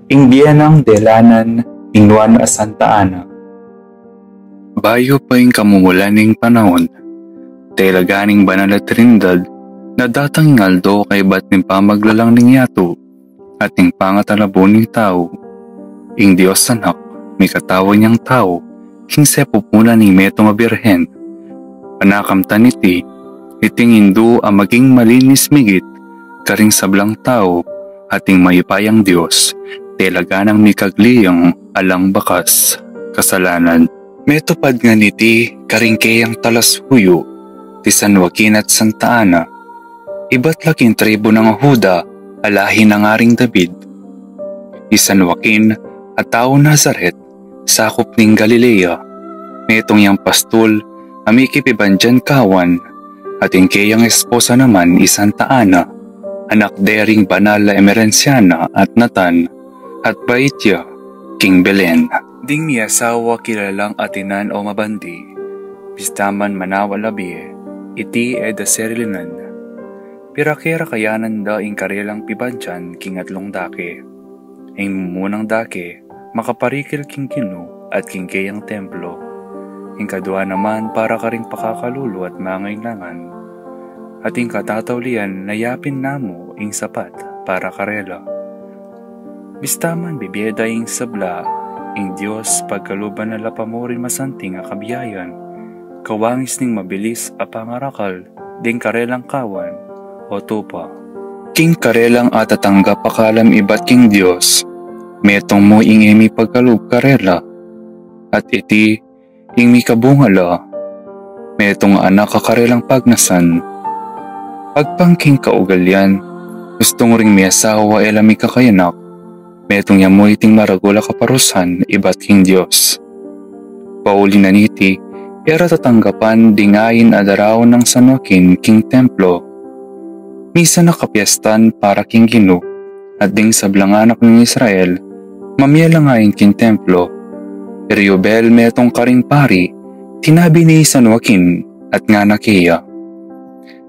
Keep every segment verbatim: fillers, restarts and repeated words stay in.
Ing bie nang delanan ning nuan a Santa Ana. Bayu pa ing kamumulan ning panaun, talaga ning banal a Trinidad na datang ing aldo kaybat ning pamaglalang ning yatu at ning pangatalabu ning tau. Ing Dios Anak, mikatau yang tau, king sepupunan ning metung a birhen. Panakamtan iti, iting indu a maging malinis migit karing sablang tau, at ing mayupayang Dios, talaga nang mikagliang alang bakas kasalanan. Metupad ngan iti karing keyang talasuyu, ti San Joaquin at Santa Ana. Ibat la king tribu nang Juda, a lahi nang Aring David. I San Joaquin, a tau Nazaret, sakup ning Galilea. Metung yang pastul a mikipibandian kawan, at ing keyang esposa naman i Santa Ana, anak de ring banal a Emerenciana at Natan, at bait ya king Belen. Ding miasawa kilalang atinan o mabandi, bista man manawa la bie, iti e da serilinan. Pirake-rakayanan da ing karelang pibandian king atlung dake. Ing mumunang dake, makaparikil king Ginu at king keyang templo. Ing kadua naman para karing pakakalulu at mangailangan. At ing katataulian na yapin na mu ing sapat para karela. Bista man bibie da ing sabla, ing Dios pagkaluban na la pa mu ring masanting a kabiayan, kawangis ning mabilis a pangarakal ding karelang kawan o tupa. King karelang atatanggap a kalam ibat king Dios, metung mu ing e mipagkalub karela, at iti ing mikabunga la, metung a anak a karelang pagnasan. Agpang king kaugalian, gustung ring miasawa e la mikakayanak, metung ya mu iting maragul a kaparusan ibat king Dios. Pauli na niti, e ra tatanggapan ding ain a daraun nang San Joaquin king templo. Misan a kapiestan para king Ginu, at ding sablang anak ning Israel, mamie la ngeni king templo. I Rubel metung karing pari, tinabi ne i San Joaquin, at ngana keya,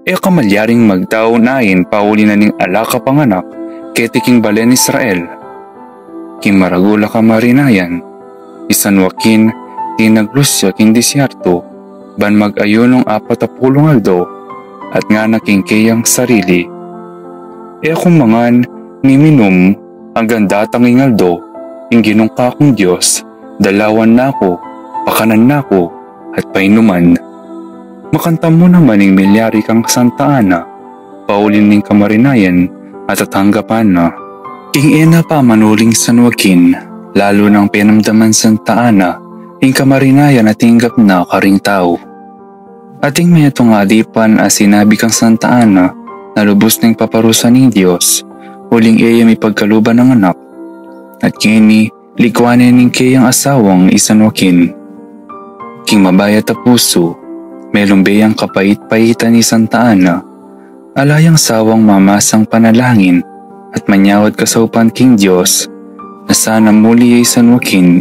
e ka malyaring magdaun ain pauli na ning ala kang panganak keti king balen Israel. King maragul a kamarinayan, i San Joaquin, tinaglus ya king disyerto, ban mag-ayunung apat a pulung aldo, at ngana king keyang sarili, e kung mangan ni minum anggang datang ing aldo ing Ginung kakung Dios, dalawan na ku, pakanan na ku, at painuman. Makantamu naman ing milyari kang Santa Ana, pauli ning kamarinayan a tatanggapan na. King e na pamanuling San Joaquin, lalu nang penamdaman Santa Ana ing kamarinayan a tinggap na karing tau. Ating metung a adipan a sinabi kang Santa Ana na lubus neng paparusan ning Dios uling e ya mipagkaluban nang anak. At ngeni, likuan ne ning keyang asawang i San Joaquin. King mabayat a pusu, melumbe yang kapait-paitan i Santa Ana. Ala yang sawang mamasang panalangin at manyawad kasaupan king Dios, na sana muli ya i San Joaquin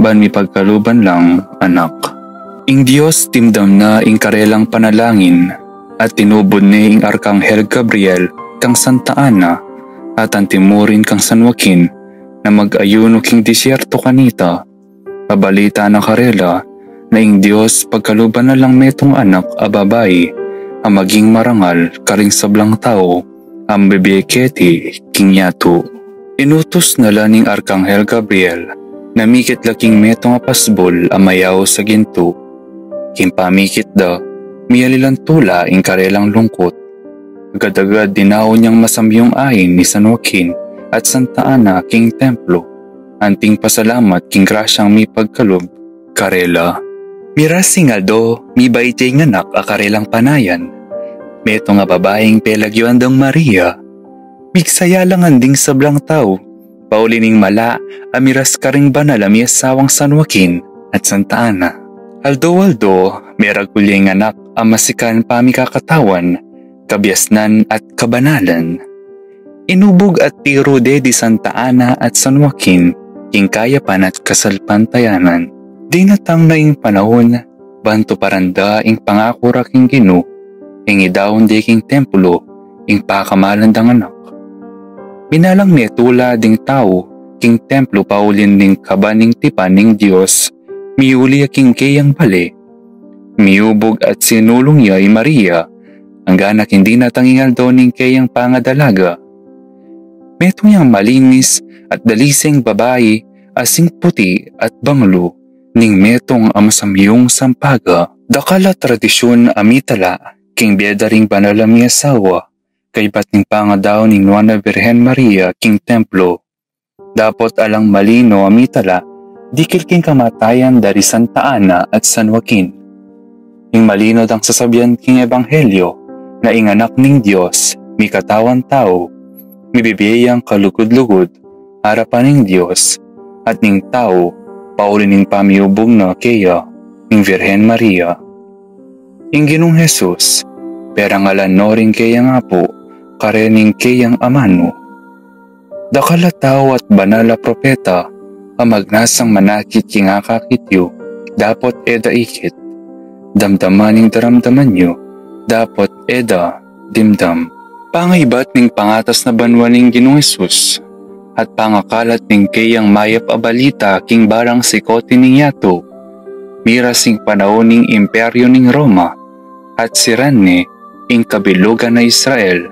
ban mipagkaluban lang anak. Ing Dios timdam na ing karelang panalangin at tinubud ne ing Arkanghel Gabriel kang Santa Ana at antimurin kang San Joaquin na mag-ayunu king disyerto kanita. Pabalita na karela na ing Dios pagkaluban na lang metung anak a babai a maging marangal karing sablang tau a mabibie keti king yatu. Inutus na la ning Arkanghel Gabriel na mikit la king metung a pasbul a mayaus a gintu. King pamikit da, miyali lang tula ing karelang lungkut. Agad-agad dinaun yang masamyung ain i San Joaquin at Santa Ana king templo, anting pasalamat king grasyang mipagkalub karela. Miras ing aldo, mibait ya ing anak a karelang panayan. Metung a babaing pelagyuan dang Maria. Migsaya la ngan ding sablang tau, pauli ning mala a miras karing banal a miasawang San Joaquin at Santa Ana. Aldo-aldo, meragul ya ing anak a masikan pamikakatawan, kabiasnan at kabanalan. Inubug at tiru de di Santa Ana at San Joaquin king kayapan at kasalpantayanan. Dinatang na ing panaun ban tuparan da ing pangaku ra king Ginu, ing idaun de king templo ing pakamalan dang anak. Binalang ne tula ding tau king templo pauli ning kaban ning tipan ning Dios, miuli ya king keyang bale. Miubug at sinulung ya i Maria, anggana king dinatang ing aldo ning keyang pangadalaga. Metung yang malinis at dalising babai, asing puti at banglu ning metung a masamyung sampaga. Dakal a tradisyun a mitala king bie da ring banal a miasawa, kaybat ning pangadaun ning Nuan a Birhen Maria king templo. Dapot alang malino a mitala dikil king kamatayan da ri Santa Ana at San Joaquin. Ing malino dang sasabian king ebanghelyo na ing Anak ning Dios mikatawan tau, mibibie yang kalugud-lugud arapan ning Dios at ning tau, pauli ning pamiubug na keya ning Virgen Maria. Ing Ginung Jesus, perangalan no ring keyang Apu, kareng keyang amanu. Dakal a tau at banal a propeta a magnasang manakit king akakit yu, dapot e da ikit. Damdaman ing daramdaman yu, dapot e da dimdam. Pangaibat ning pangatas na banua ning Ginung Jesus, at pangakalat ning keyang mayap a balita king barang sikote ning yatu, miras ing panaun ning Imperyo ning Roma, at siran ne ing kabilugan a Israel.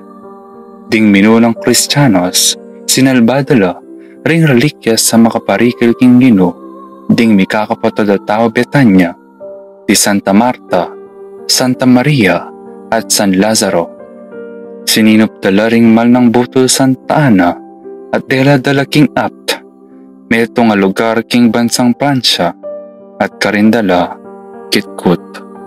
Ding minunang Kristianos, sinalba da la ring relikias a makaparikil king Ginu, ding mikakapatad a tau Betania, di Santa Marta, Santa Maria, at San Lazaro. Sininup da la ring malnang butul Santa Ana, at dela da la king Apt, metung a lugar king bansang Pransia, at karin da la kitkut.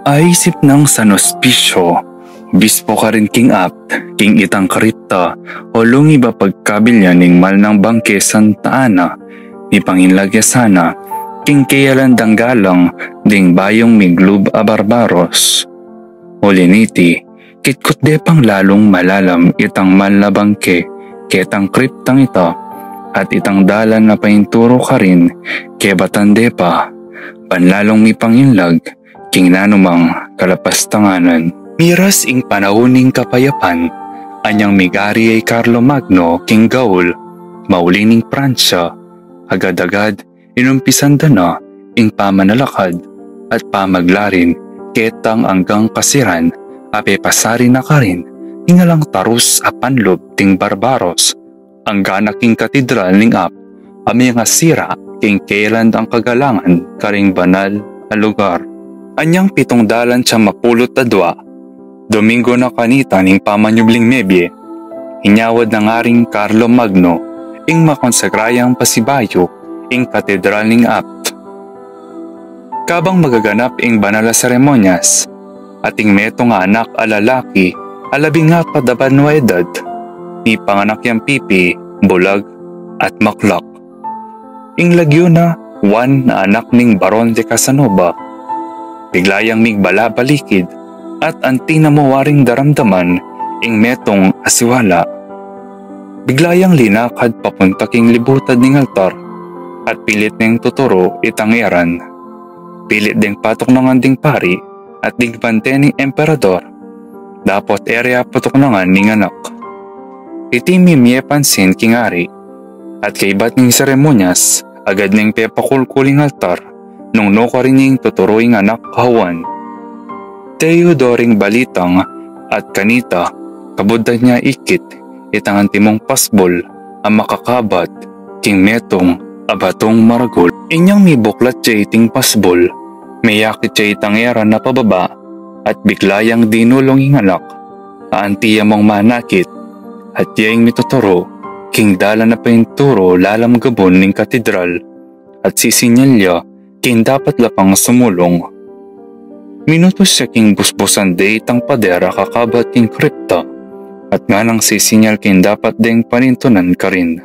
Aisip nang San Hospicio, obispo karin king Apt, king itang kripta, o lungib a pagkabilyan ning malnang bangke Santa Ana, mipanginlag ya sana king keyalan dang galang ding bayung miglub a barbaros. Uli niti, kitkut de pang lalung malalam itang malnang bangke ketang kriptang ita, at itang dalan a painturu karin kebatan de pa, ban lalung mipanginlag king nanumang kalapastanganan. Miras ing panaun ning kapayapan, anyang migari ya i Carlo Magno king Gaul, mauli ning Pransia, agad-agad inumpisan da na ing pamanalakad at pamaglarin ketang anggang kasiran a pepasari na karin ing alang tarus a panlub ding barbaros, anggana king katedral ning Apt a mengasira king keyalan dang kagalangan karing banal a lugar. Anyang pitung dalan siyam a pulu't adua, Domingo na kanita ning pamanyubling mebie, inyawad na nang Carlo Magno ing makonsagrang pasibayu ing katedral ning Apt. Kabang magaganap ing banal a seremonyas, ating metung a anak a lalaki a labing apat a banua edad, mipanganak yang pipi, bulag, at maklak. Ing lagyu na Juan a anak ning Baron de Casanova. Bigla yang migbala-balikid at anti na mu waring daramdaman ing metung a siwala. Bigla yang linakad papunta king libutad ning altar at pilit neng tuturu itang eran. Pilit deng patuknangan ding pari at ding bante ning emperador, dapot e re apatuknangan ning anak. Iti mimie pansin king ari, at kaybat ning seremonyas, agad neng pepakulkul ing altar nung nukarin ing tuturu ing anak a Juan. Teyu do ring balitang at kanita, kabud da ne ikit itang antimong pasbul a makakabat king metung a batung maragul. Inyang mibuklat ya iting pasbul, meyakit ya itang eran a pababa, at bigla yang dinulung ing anak a anti ya mung manakit, at ya ing mituturu king dalan a painturu lalam gabun ning katedral, at sisinyal ya king dapat la pang sumulung. Minutus ya king busbusan de itang pader a kakabat king kripta, at nganang sisinyal king dapat deng panintunan karin.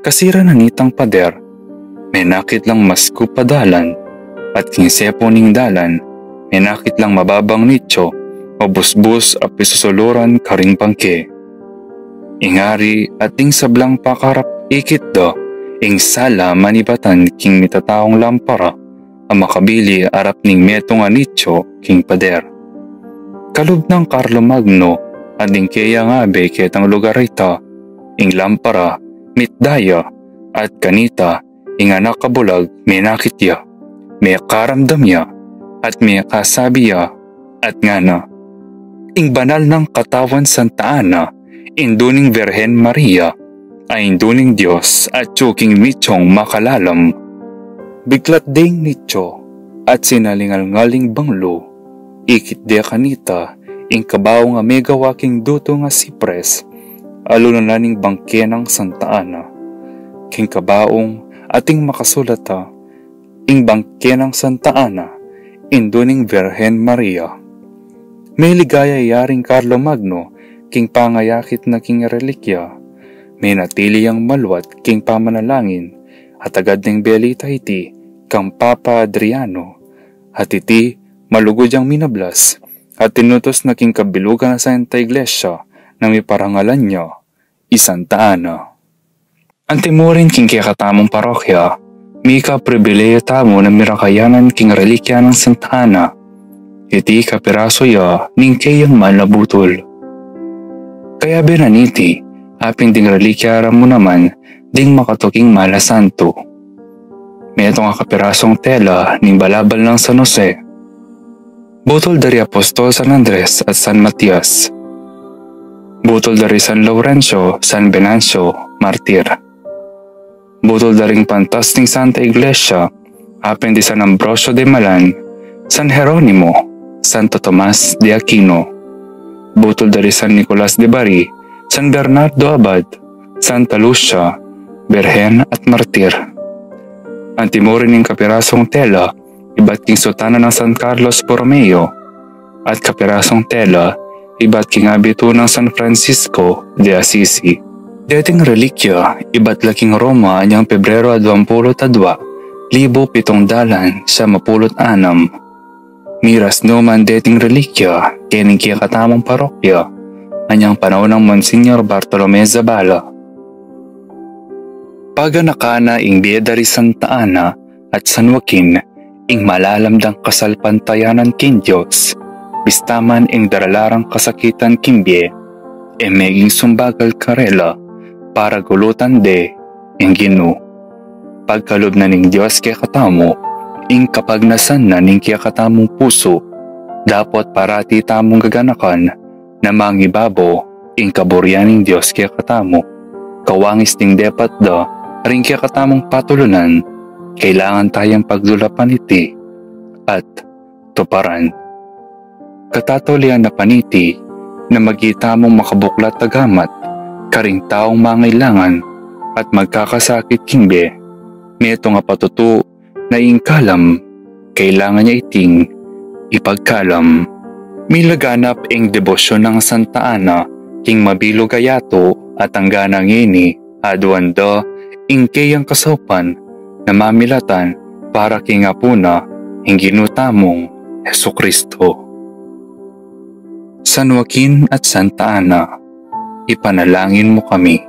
Kasira na nitang pader, menakit lang maskup a dalan, at king sepu ning dalan, menakit lang mababang nitsu o busbus a pisusuluran karing bangke. Ing ari at ding sablang pakarap ikit da ing sala manibatan king mitataung lampara a makabili arap ning metung a nitsu king pader. Kalub nang Carlo Magno at ding keyang abe ketang lugar a ita, ing lampara mitda ya, At kanita, ing anak a bulag menakit ya, mekaramdam ya, at mekasabi ya, at ngana, ing banal nang katawan Santa Ana, indu ning Virgen Maria, a indu ning Dios, atyu king mitsung makalalam. Biklat deng mitsu, at sinalingalngal ing banglu, ikit de kanita, ing kabaung a megawa king dutung a sipres, alulun na ning bangke nang Santa Ana. King kabaung, ating makasulat a, ing bangke nang Santa Ana, indu ning Virgen Maria. Meligaya ya ring Carlo Magno, king pangayakit na king relikya, menatili yang maluat king pamanalangin, at agad neng belita iti kang Papa Adriano, at iti malugud yang minablas, at tinutus na king kabilugan na Santa Iglesia, nang miparangalan ya i Santa Ana. Antimurin king kekatamung parokya, mika pribilehiyu tamu na mirakayanan king relikya nang Santa Ana. Iti kapirasu ya ning keyang mal a butul. Kayabe na niti, apin ding relikya ra mu naman ding makatuking mal a santu. Metung a kapirasung tela ning balabal nang San Jose. Butul da ri Apostol San Andres at San Matias. Butul da ri San Lorenzo, San Venancio, martir. Butul da ring pantas ning Santa Iglesia, apin di San Ambrosio de Malan, San Jeronimo, Santo Tomas de Aquino. Butul da ri San Nicolas de Bari, San Bernardo Abad, Santa Lucia, Birhen at martir. Antimurin ning kapirasung tela, ibat king sutana nang San Carlos Borromeo, at kapirasung tela, ibat king abitu nang San Francisco de Assisi. Deting relikya, ibat la king Roma anyang Pebrero a duang pulu't adua, libu pitung dalan siam a pulu't anam. Miras no man deting relikya, kening kekatamung parokya, anyang panaun nang Monsignor Bartolome Zabala. Paganakan na ing bie da ri Santa Ana at San Joaquin, ing malalam dang kasalpantayanan king Dios, bista man ing darala rang kasakitan king bie, e meging sumbagal karela, para gulutan de ing Ginu. Pagkalub na ning Dios kekatamu, ing kapagnasan na ning kekatamung pusu, dapot parati tamung gaganakan, na mangibabaw ing kaburian ning Dios kekatamu. Kawangis ning depat da ring kekatamung patulunan, kailangan tayang pagdulapan iti at tuparan. Katataulian na pa niti na maging tamung makabuklat a gamat karing taung mangailangan at magkakasakit king bie. Metung a patutu na ing kalam, kailangan ya iting ipagkalam. Milaganap ing debosyon nang Santa Ana king mabilug a yatu at angga na ngeni aduan da ing keyang kasaupan na mamilatan para king Apu na ing Ginu tamung Jesucristo. San Joaquin at Santa Ana, ipanalangin mu kami.